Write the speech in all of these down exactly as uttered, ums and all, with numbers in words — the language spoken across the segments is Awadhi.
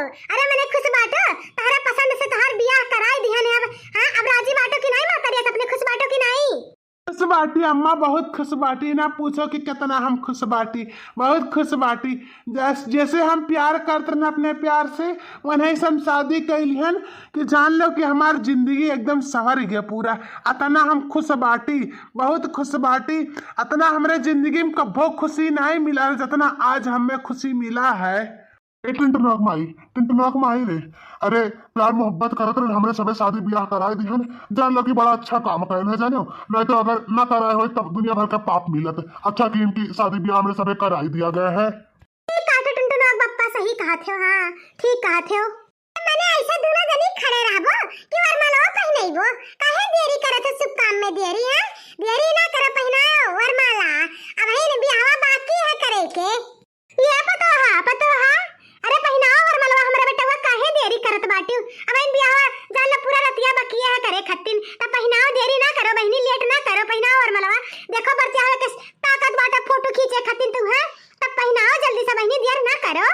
अरे मने खुश बाटो, तहरा पसंद से तहार बियाह कराई दिहन है अब। हाँ, अब राजी बाटो कि नाहीं महतारी, अपने खुश बाटो कि नाहीं? खुश बाटी अम्मा, बहुत खुश बाटी, ना पूछो कि कितना हम खुश बाटी, बहुत खुश बाटी। जैस-, जैसे हम प्यार करत रहन अपने प्यार से, वनही से हम शादी कइलिहन कि जान लो कि हमार जिंदगी एकदम संवर गया पूरा। अतना हम खुश बाटी, बहुत खुश बाटी। अतना हमरे जिंदगी में कब्बो खुशी नाहीं मिला, जतना आज हमें खुशी मिला है। ए टिंटनक माई, टिंटनक माई रे, अरे प्यार मोहब्बत करत रहे, हमरे सबे शादी बियाह कराए दिहन, जान लो कि बड़ा अच्छा काम कइल है, जानो, नाहीं तो अगर ना कराए होई तब दुनिया भर का पाप मिलत। अच्छा कि इनकी शादी बियाह हमरे सबे कराई दिया गया है। ठीक कहत हो टुनटुनक बप्पा, सही कहत हो, हाँ, ठीक कहत हो। मने ऐसे दुनो जनी खड़े रहबो कि वरमालवा पहिनइबो, काहे देरी करत हो शुभ काम में देरी, हाँ? देरी ना करो, पहिनाओ वरमाला, अबहिन बियाहवा बाकी है करे के। ये पतोहा, पतोहा, अरे पहिनाओ वरमलवा, हमरा बेटवा काहे देरी करत बाटिउ? अबहिन बियाहवा जान लो पूरा रतिया बकिया है करे खत्तिन, त पहिनाओ, देरी ना करो बहिनी, लेट ना करो, पहिनाओ वरमलवा। देखो बरतिया के ताकत बाटा फोटो खींचे खत्तिन तू, हैं? तब पहिनाओ जल्दी से बहिनी, देर ना करो।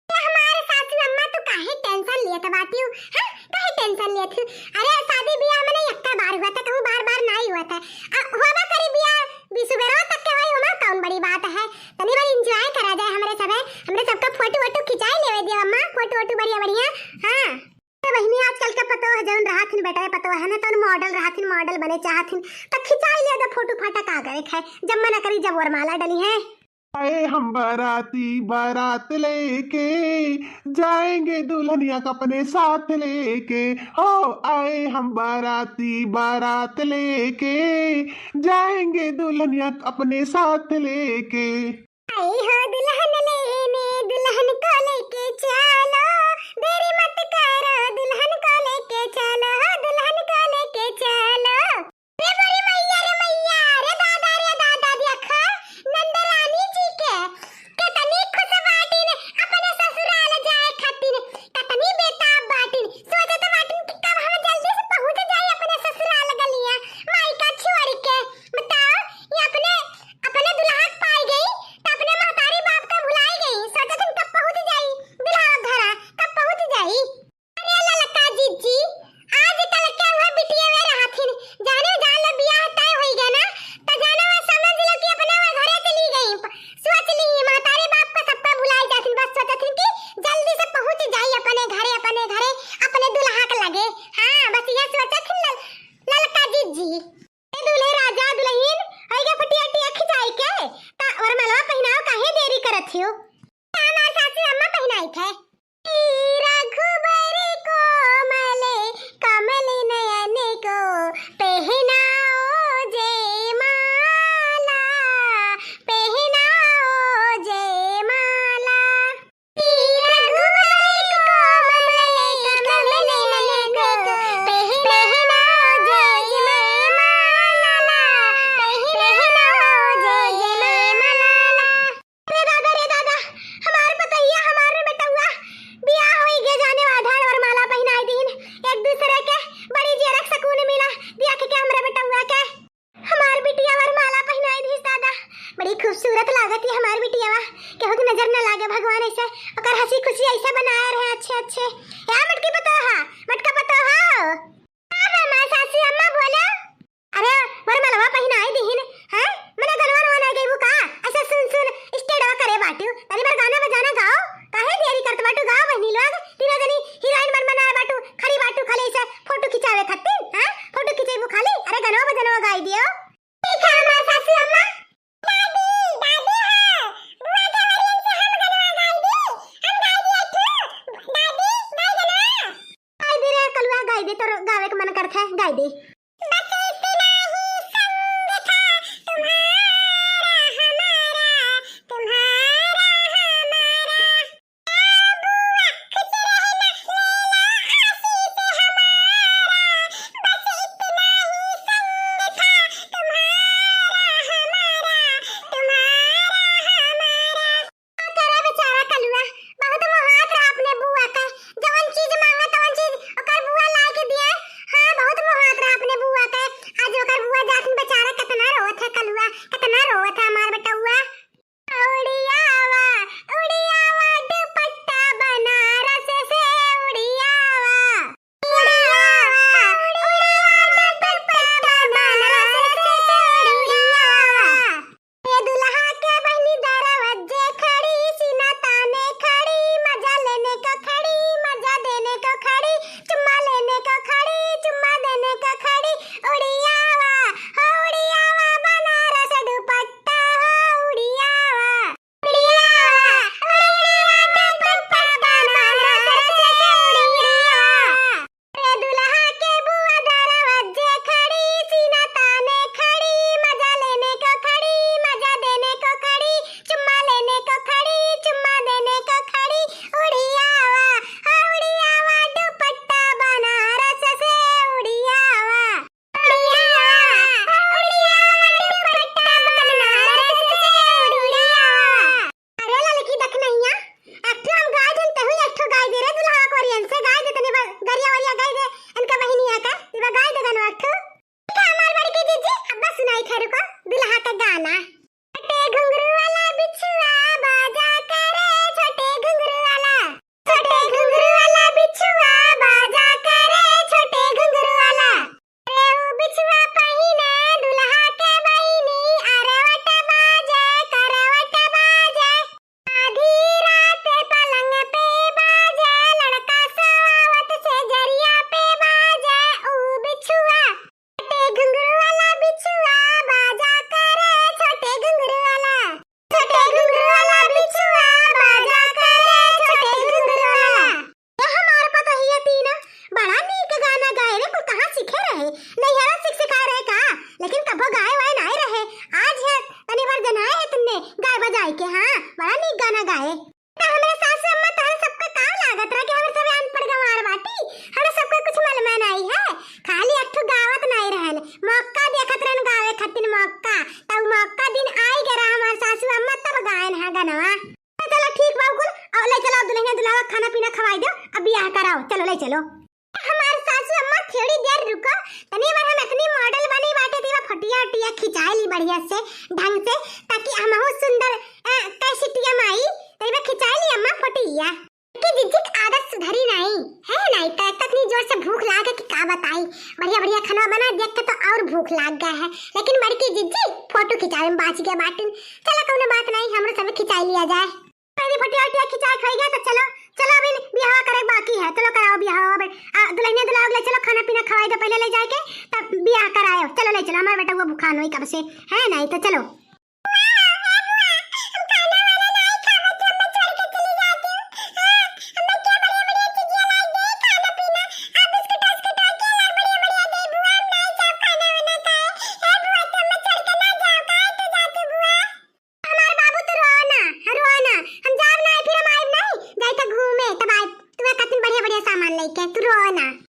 ए हमार सासू अम्मा, तू काहे टेंशन लेत बाटिउ, हैं? काहे टेंशन लेत हू? अरे शादी बियाह मने एक्का बार हुआ था, कहूँ बार बार नाहीं हुआ था। आ, हुआ बा करी बियाह, बी सुबेरवा तक के होई, ओमा कौन बड़ी बात है? तनी बार एंजॉय करा जाए हमरे सबे, हमरे सबका फोटो वोटो खिंचाई लेवे दियो अम्मा, फोटो वोटो बढ़िया बढ़िया। हाँ। तो बहिनी आजकल के पतोह जौन रहत हिन बेटा, पतोह है ना, तौन मॉडल रहत हिन, मॉडल बने चाहत हिन, त खिंचाई ले दे फोटो फाटा, का करे खाए, जब मना करी जब वरमाला डली है। आए हम बाराती बारात लेके, जाएंगे दुल्हनिया को अपने साथ लेके। हो आए हम बाराती बारात लेके, जाएंगे दुल्हनिया को अपने साथ लेके। आई हो दुल्हन लेने, दुल्हन को लेके चलो, देरी मत करो, दुल्हन को लेके चलो, दुल्हन को लेके चलो। रे मोरी मैया रे मैया, रे दादा रे दादा, देखा नंद रानी जी के, केतनी खुश बाटिन अपने ससुराल जाए खातिर, केतनी बेताब बाटिन, सोचत बाटिन कि कब हम जल्दी से पहुँच जाई अपने ससुराल गलिया, माई का छोड़ के। बताओ, ये अपने, अपने दुल्हा के पाई गई, त अपने महतारी बाप का भुलाई गई, सोचत हन कब पहुँच जाई दुल्हा घरा, कब पहुँच जाई। अरे ललका जीजी, आजकल के वह बिटिया वे रहथिन, जाने जान लो बियाह तय होई गए ना, त जाने वह समझ लो कि अपने वह घरे चली गई। प-, सोच ली, महतारी बाप का सबका भुलाई जाथिन, बस सोचथिन कि जल्दी से पहुँच जाई अपने घरे, अपने घरे, अपने दुल्हा के लगे। हाँ, बस ये सोचथिन लल-, ललका जीजी। ए दूल्हे राजा दुल्हिन, होई गए फटिया टिया खिंचाई के, त वरमालवा पहिनाओ, काहे देरी करत हियो? हमार सासू अम्मा पहिनाई थे। रघुबर कोमल कमल नयन को पहनाओ जयमाला, पहनाओ जयमाला। रघुबर कोमल कमल नयन को पहनाओ जयमाला, पहनाओ जयमाला। रे दादा, रे दादा, हमार पतोहिया, हमार बेटउआ, बियाह होई गया, जाने आधा वरमाला पहिनाई दीन एक दूसरे के, बड़ी जियरा के सुकून मिला, देख के हमरे बेटउआ के। हमार बिटिया वरमाला पहिनाई दीस दादा, बड़ी खूबसूरत लागत है हमार बिटियावा, केहू के नजर न लागे भगवान ऐसे, ओकर हंसी खुशी ऐसे बनाए रहे, अच्छे अच्छे। या मटकी पतोहा, मटका पतोहा। का बा माँ सासू अम्मा बोला? अरे, वरमालवा पहिनाई दिहिन, हैं? मने गनवा नवा नाई गइबू का? ऐसे सुन सुन, स्टेडवा करे बाटू। तनी बार गाना बजाना गाओ। काहे देरी करत बाटू? गाओ बहिनी लोग। तीनों जनी हीरोइन बन बनाए बाटू। खड़ी बाटू खाली ऐसे फोटो खिंचावे खातिर, हैं? फोटो खिंचेबू खाली? अरे गनवा बजनवा गाई दियो। ठीक है हमार सासू अम्मा। दादी, दादी हो, बुआ के मरियन से हम गनवा गाई दी। हम गाई दी एक ठो। दादी, गाई गनवा। गाई दे रे कलुआ, गाई दे, तोर गावे के मन करत है, गाई दे। बस इतना ही संग था तुम्हारा हमारा, तुम्हारा हमारा। बुआ, खुश रहना लैला आशीष हमारा। बस इतना ही संग था तुम्हारा हमारा, तुम्हारा हमारा। का करे बेचारा कलुआ, बहुत मोहात रहा अपने बुआ का। जवन चीज मांगा तवन चीज ओकर बुआ ला के दिए। हाँ, बहुत मोहात रहा अपने रानी गाना गाए। त हमरा सासू अम्मा, तहरा सबका का लागत रहा कि हमरे सब अनपढ़ गंवार बाटी? हमरा सबका कुछ मालूम नाई है। खाली एक ठो गावत नाई रहन, मौका देखत रहन गावे खातिर मौका। तब मौका दिन आई गए रहा हमार सासू अम्मा, तब गायन है गनवा। तो चलो ठीक बा कुल, अब ले चलो दुल्हनिया दुल्हा खाना पीना खवाई दो, अब बियाह कराओ, चलो ले चलो। हमार सासू अम्मा थोड़ी देर रुको, तनी बार हम इतनी मॉडल बनी बाटे, तेवा फोटिया उटिया खिंचाई ली बढ़िया से, ढंग से, ताकि हमहू सुंदर, अ, कैसेटिया माई, तेवा खिंचाई ली अम्मा फोटिया। कि जिज्जी के आदत सुधरी नाई, है नाई, त इतनी जोर से भूख लागे कि का बताई, बढ़िया बढ़िया खाना बना देख के तो और भूख लाग गया है, लेकिन बड़की जिज्जी फोटो खिंचावे में बाच गया बाटिन। चलो कौनो बात नाई, हमरो सब खिंचाई लिया जाए। पहले फटिया उटिया खिंचाए खाई गया, तो चलो, चलो अभी बियाह करे बाकी है, चलो कराओ बियाह। अब, आ, दुल्हनिया दुल्हा ले चलो, खाना पीना खवाई दो पहले ले जाके, तब बियाह कराओ। चलो ले चलो, हमारा बेटा वो भूखान होई कब से, है नाई, तो चलो। हमार बाबू, तू रो ना, रो ना, हम जाब ना, फिर हम आइब नहीं, जाई त घूमे, तब आइब, तुम्हें कतनी बढ़िया बढ़िया सामान लेके, तू रो ना।